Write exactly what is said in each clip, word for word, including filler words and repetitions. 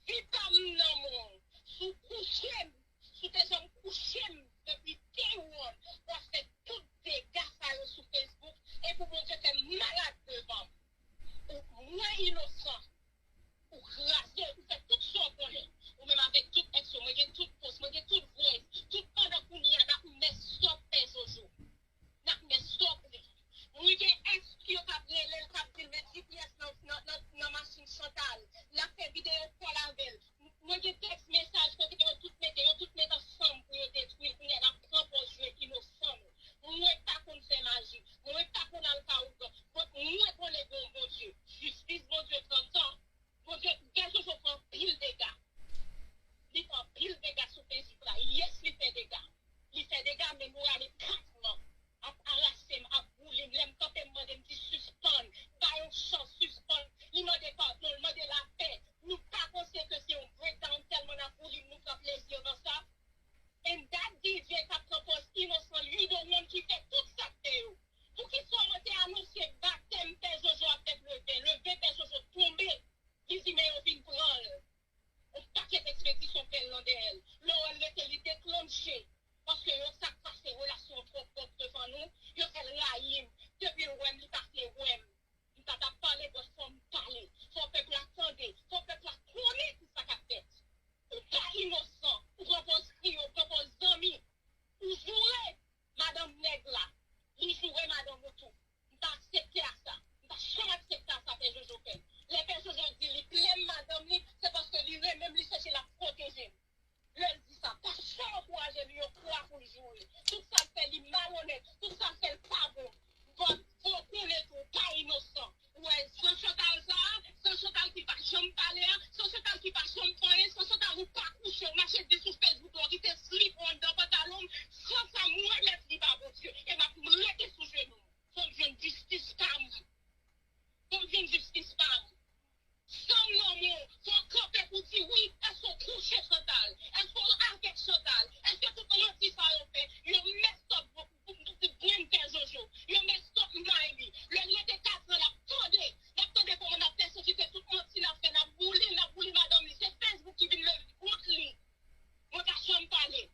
vi pa m nan men w. Si w kouche m, si w te janm kouche m depi day one, w ap fè tout dega sa yo sou Facebook, e pou Bondye fè m malad devan m. Ou, mwen inosan. Ou kraze, ou fè tout sa w konnen. Ou menm avèk tout ex yo, mwen gen tout post, mwen gen tout voice, tout pandan kounye a n ap mess up Pè Jojo. N ap mess up li. Mwen gen ex yo k ap rele l, k ap di l met G P S nan, nan, nan, nan machin Chantal. L ap fè videyo call avè l. Mwen gen tèks mesaj kote yo tout mete, yo tout met ansanm pou yo detwi l. Kounye a n ap pran pòz jwe inosan nou. Mwen pa konn fè maji. Mwen pa konn al ka ougan. Donk, mwen konnen gen yon Bondye. Jistis Bondye pran tan. Bondye, Pè Jojo fè anpil dega. Li fè anpil dega sou Facebook la. Yes, li fè dega. Li fè dega, men nou rale kat mwa. Ap arase m, ap boule m. Lè m kanpe, m mande, m di sispann. Ba yon chans, sispann. Li mande padon, li mande lapè. Nou pa panse ke se yon breakdown tèlman n ap boule m, nou pran plezi nan sa? And that D J k ap pran pòz inosan, li the one ki fè tout sa k fè yo. Poukisa w te anonse batèm Pè Jojo ap fèt le ven? Le ven Pè Jojo tonbe, li di men yo vin pran l. Yon pakèt ekspedisyon pran l nan dèyè l. Lè w wè l rete, li deklanche. Paske yo sa k pase, relasyon an twò pwòp devan nou, yo fè l rayi m. Depi l wè m, li pa vle wè m. M pa t ap pale, but fò m pale. Fò pèp la tande. Fò pèp la konnen ki sa k ap fèt. Ou pa inosan. Ou pran pòz kriye, ou pran pòz zanmi. Ou joure madanm nèg la. Li joure madanm ou tou. M pa aksepte a sa. M pa janm aksepte a sa Pè Jojo fè. Lè Pè Jojo di li plenn madanm li, se paske li renmen m, li chèche l ap pwoteje m. Lè l di sa, pa janm ankouraje li yon kwa pou l joure. Tout sa l fè, li malonèt. Tout sa l fè, l pa bon. But fò w konnen tou, w pa inosan. Ou wè, san Chantal sa a, san Chantal ki pa janm pale a, san Chantal ki pa janm fè anyen, san Chantal ou pa kouche, ou mache di sou Facebook la, ou kite slip ou anndan pantalon m, san sa m remèt li ba Bondye. E m ap rete sou jenou m. Fò m jwenn jistis pa m. Fò m jwenn jistis pa m. San m nan men w, fò w kanpe pou di wi, èske w kouche Chantal? Èske w avèk Chantal? Èske tout manti sa yo fè? Yo mess up pou, pou, pou, pou grenn Pè Jojo. Yo mess up may li. Lè l rete katran, l ap tande. L ap tande kòman n ap pèsekite tout manti n ap fè, n ap boule, n ap boule madanm li. Se Facebook ki vin leve kont li. Mwen pa janm pale.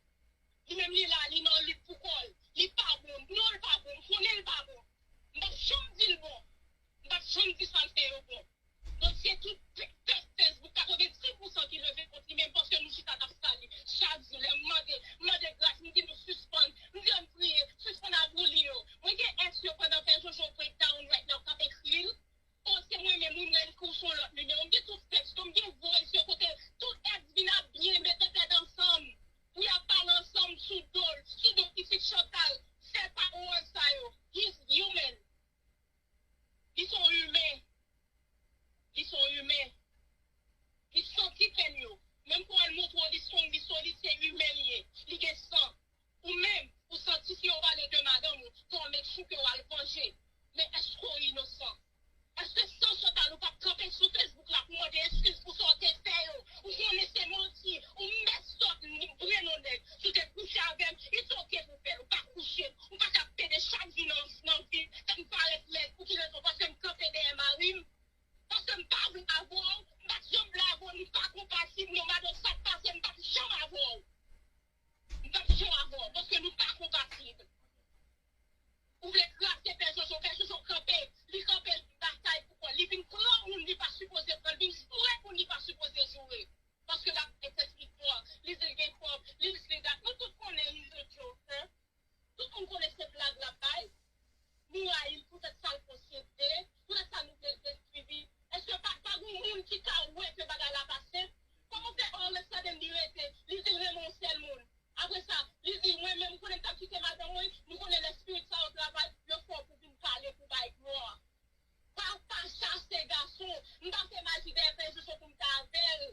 Li menm li la, li nan lit pou kò l. Li pa bon. Non, l pa bon. M konnen l pa bon. M p ap janm di l bon. M p ap janm di sa l fè yo bon. Dosye tout pe-, pe-, Facebook, katrevenndis pousan ki leve kont li menm paske nou chita n ap sal li. Chak jou, lè m mande, m mande gras, m di nou sispann, m di ann priye, sispann ap boule yo. Mwen gen ex yo pandan Pè Jojo breakdown right now k ap ekri l. O, se mwen menm, wi, mwen ekri w sou yon lòt nimewo. M gen tout tèks yo, m gen voice yo kote tout ex vin ap byen mete tèt ansanm. Pou y ap pale ansanm sou do l, sou do pitit Chantal. Fè pawòl sa yo. He's human. Li se yon imen. Li se yon imen. Li santi pèn yo. Menm pou al montre w li strong, li solid, se imen li ye. Li gen san. Ou menm, ou santi si yo pale de madanm ou, fò w make sure ke w al vanje. Men èske w inosan? Èske san Chantal ou p ap kanpe sou Facebook la pou mande eskiz pou sa w te fè yo? Ou konnen se manti, ou mess up, m vre non nèg. Si w te kouche avè m, it's ok pou w fè l, ou pa kouche m, ou pa ka pede chak jou nan, nan vi m, fè m parèt lèd, pou ki rezon? Paske m kanpe dèyè mari m? Paske m pa vle avè w, m pa t janm vle avè w, nou pa konpatib, non madanm, sa k pase, m pa t janm avè w. M p ap janm avè w, paske nou pa konpatib. Ou vle kraze Pè Jojo, Pè Jojo kanpe, li kanpe, li batay pou kò l, li vin pran moun li pa sipoze pran, li vin joure moun li pa sipoze joure. Paske l ap bay tèt li pwa, li di l gen kòb, li dis li dat. Nou tout konnen he's a joker. Tout moun konnen se blag l ap bay. Nou rayi l poutèt sa l posede, poutèt sa nou vle l detwi li. Èske pa, pa gen moun ki ka wè ke bagay la pa senp? Kòman fè all of a sudden li rete, li di l renmen yon sèl moun? Apre sa, li di, mwen menm, ou konnen m t ap kite madanm mwen, nou konnen lè spirit sa yo travay, yo fè w pou vin pale, pou bay glwa. Pa, pa chase gason, m pa fè maji dèyè Pè Jojo pou m ta avè l.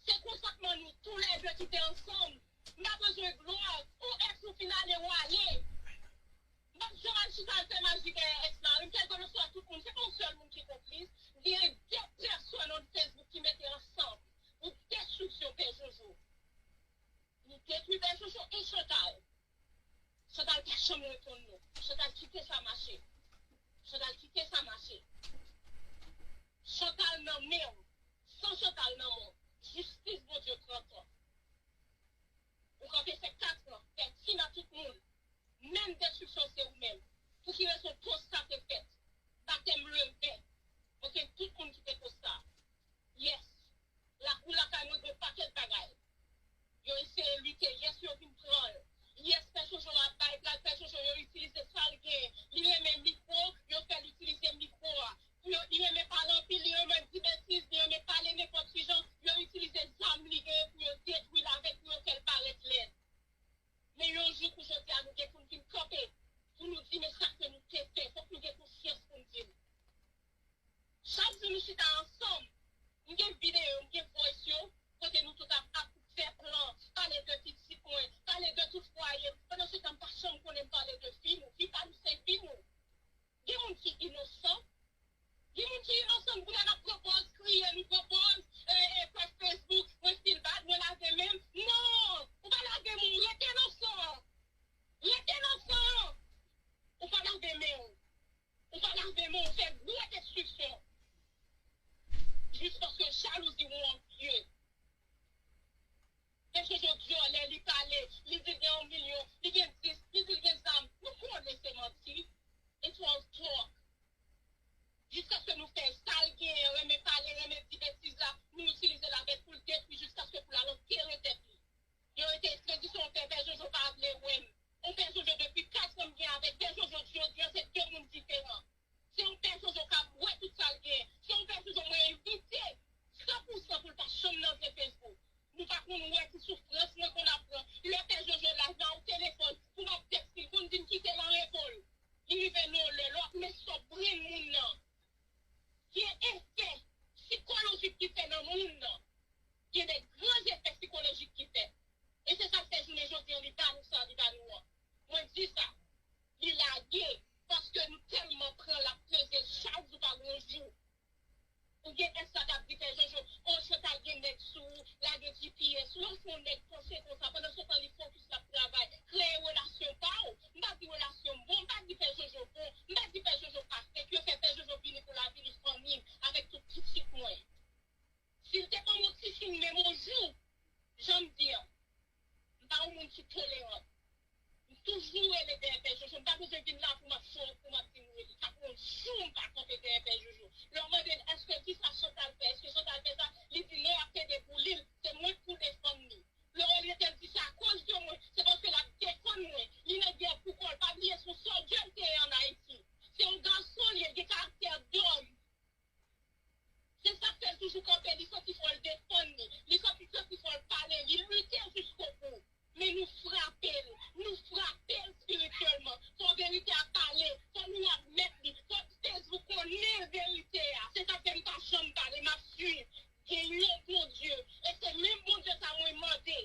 Se konsantman nou toulède ki te ansanm. M pa bezwen glwa. Ou ex ou fin ale, ou ale. M p ap janm al chita al fè maji dèyè ex mari m. Kèlkeswa tout moun, se pa yon sèl moun ki konplis. Gen de pèsòn on Facebook ki mete ansanm pou destriksyon Pè Jojo. Nou detwi Pè Jojo e Chantal. Chantal pa janm reponn nou. Chantal kite sa mache. Chantal kite sa mache. Chantal nan men w. San Chantal nan men w. nou chita ansanm. M gen videyo, m gen voice yo, kote nou tout ap, ap fè plan, pale de pitit mwen, pale de tout fwaye m. Pandan se tan, m pa janm konnen m pale de fi nou. Fi pa nou, se fi nou. Gen moun ki inosan. Gen moun ki inosan, kounye a n ap pran pòz, kriye, nou pran pòz, e, e, pòz Facebook, mwen feel bad, mwen lave men m. Non! Ou pa lave men w, rete nan san an. Rete nan san an. Ou pa lave men w. Ou pa lave men w, ou fè gwo destriksyon. Jis paske jalouzi ou anvye. Pè Jojo dyòlè, li pale, li di l gen yon milyon, li gen dis, li di l gen zam. Nou konnen se manti. It was talk. Jiskaske nou fè sa l genyen, renmen pale, renmen di betiz la, nou itilize l avèk pou l detwi, jiskaske pou l al antere tèt li. Yo rete estredi, se yon pè, Pè Jojo pa vle wè m. Yon pè Jojo depi kat an m gen avèk Pè Jojo, jodi a se de moun diferan. Se yon pè Jojo k ap wè tout sa l gen. Se yon pè Jojo mwen envite san pou san pou l pa janm nan vye Facebook. Nou pa konn wè ki soufrans mwen konn ap pran. Lè pè Jojo la, l ba w telefòn pou m ap tèks li, l konn di m kite l an repo l. Li rive nan yon lè, lè w ap men sòbren moun nan. Gen efè sikolojik ki fè nan moun nan. Gen de gran efè sikolojik ki fè. E se sa k fè jounen jodi an, li ba nou sa, li ba nou an. Mwen di sa, li lage, paske nou tèlman pran l ap peze l chak jou pa gon jou. Ou gen èks la k ap di pè Jojo, o Chantal gen nèg sou ou, lage G P S ou, lòske yon nèg panche konsa, pandan se tan li fokis l ap travay, kreye relasyon pa w. M pa di relasyon bon, m pa di pè Jojo bon, m pa di pè Jojo pa fake, yo fè pè Jojo vini pou l a vini fanmi m avèk tout pitit mwen. Si l te ban m yon ti siy menm yon jou, jan m di an, m pa yon moun ki toleran. M toujou rele dèyè pè Jojo. M pa bezwen vin la pou m ap fè, pou m ap di m rele. Pa gon jou m pa kanpe dèyè pè Jojo. Lè w mande l, èske kisa Chantal fè? Èske Chantal fè sa? Li di non, y ap plede boule l. Se mwen k pou defann li. Lè w rele l, di se akoz de mwen. Se paske l ap defann mwen. Li nan gè pou kò l. Pa bliye se yon sòlda l te ye ann Ayiti. Se yon gason li ye, l gen karaktè dòm. Se sa k fè l toujou kanpe, li santi fò l defann li, li santi, santi fò l pale, li lite jiskobou. Men nou frape l, nou frape l espirityèlman. Fò verite a pale, fò nou admèt li, fò Facebook konnen verite a. Se sa k fè m pa janm pale, m ap swiv. Gen yon Bondye, e se menm Bondye sa mwen mande.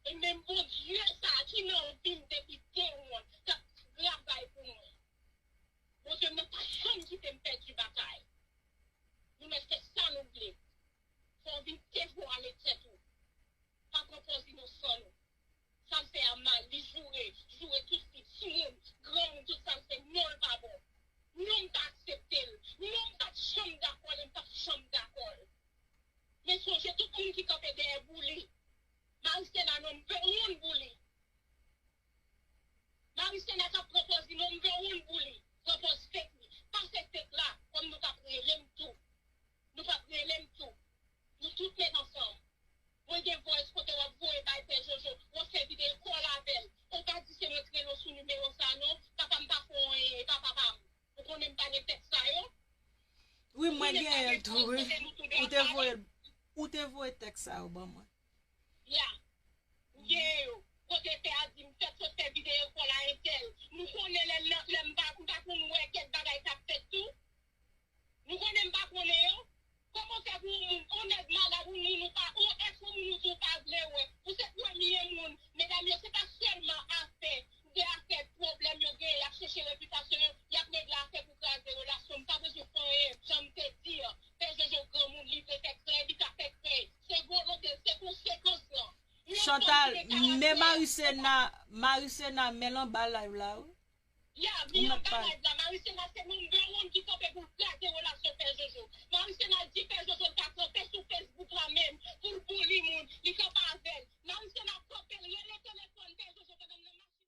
E menm Bondye sa a ki nan vi m depi day one, k ap travay pou mwen. Bondye m nan pa janm kite m pèdi batay. Nou mèt fè sa nou vle. Fò w vin devwale tèt ou. Pa pran pòz inosan nou. Sa l fè a mal, li joure, joure tout fi, timoun, granmoun, tout sa l fè, non l pa bon. Non m pa aksepte l. Non m pa t janm dakò l e m p ap janm dakò l. Men sonje tout moun ki kanpe dèyè Bouli. Marisena non m pe woun Bouli. Marisena k ap pran pòz li non m pe woun Bouli. Pran pòz fake li. Pa fè fake la, kòm nou t ap rele m tou. Nou p ap rele m tou. Nou tout met ansanm. Mwen gen voice kote w ap voye bay pè Jojo. W ap fè videyo call avè l. Ou pa di se mwen k rele w sou nimewo sa non. Papa m pa fè w anyen, e pa papa m. Ou konnen m pa gen tèks sa yo. Wi, mwen genyen l tou, wi. Ou te voye, ou te voye tèks sa yo ban mwen. Ya. M genyen yo. Kote pè a di m fèk sot fè videyo kòl a entèl. Nou konnen lè, lè, lè m pa, m pa konn wè kèk bagay k ap fèt tou. Nou konnen m pa konnen yo. Kòman fè pou yon moun, yon nèg malad, yon moun ou pa, yon èks yon moun ou di w pa vle wè. Ou se premye moun. Medam yo, se pa sèlman afè de afè pwoblèm yo genyen, y ap chèche repitasyon yo, y ap regle afè pou kraze relasyon. M pa bezwen fè anyen, jan m te di an, pè Jojo granmoun, li vle fè krèy, li ka fè krèy. Se volonte l, se konsekans lan. Yon fòm Chantal, ki te ka men Marisena, Marisena, men l anba live la, wi. Ya, men anba live la, Marisena se number one ki kanpe pou l kraze relasyon pè Jojo. Marisena di pè